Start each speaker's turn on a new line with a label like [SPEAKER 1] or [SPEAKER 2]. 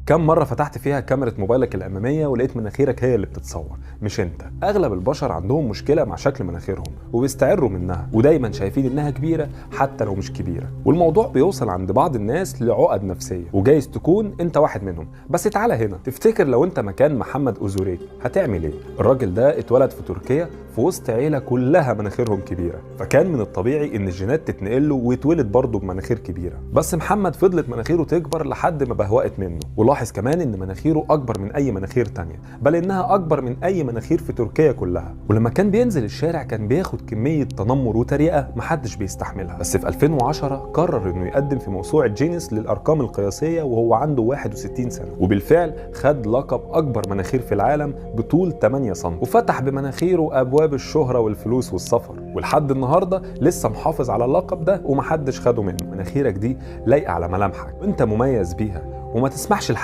[SPEAKER 1] كم مرة فتحت فيها كاميرا موبايلك الأمامية ولقيت مناخيرك هي اللي بتتصور مش انت؟ أغلب البشر عندهم مشكلة مع شكل مناخيرهم وبيستعروا منها، ودايما شايفين إنها كبيرة حتى لو مش كبيرة، والموضوع بيوصل عند بعض الناس لعقد نفسية، وجايز تكون انت واحد منهم. بس تعالى هنا، تفتكر لو انت مكان محمد أوزوريك هتعمل ايه؟ الراجل ده اتولد في تركيا في وسط عيلة كلها مناخيرهم كبيرة، فكان من الطبيعي ان الجينات تتنقل له ويتولد برضه بمناخير كبيرة. بس محمد فضلت مناخيره تكبر لحد ما بهوقت منه، ولاحظ كمان ان مناخيره اكبر من اي مناخير تانية، بل انها اكبر من اي مناخير في تركيا كلها. ولما كان بينزل الشارع كان بياخد كمية تنمر وتريقة محدش بيستحملها. بس في 2010 قرر انه يقدم في موسوعة جينيس للارقام القياسية وهو عنده 61 سنة، وبالفعل خد لقب اكبر مناخير في العالم بطول 8 سم، وفتح بمناخيره ابواب الشهرة والفلوس والسفر، ولحد النهارده لسه محافظ على اللقب ده ومحدش خده منه. مناخيرك دي لايقة على ملامحك وانت مميز بيها، وما تسمحش لحد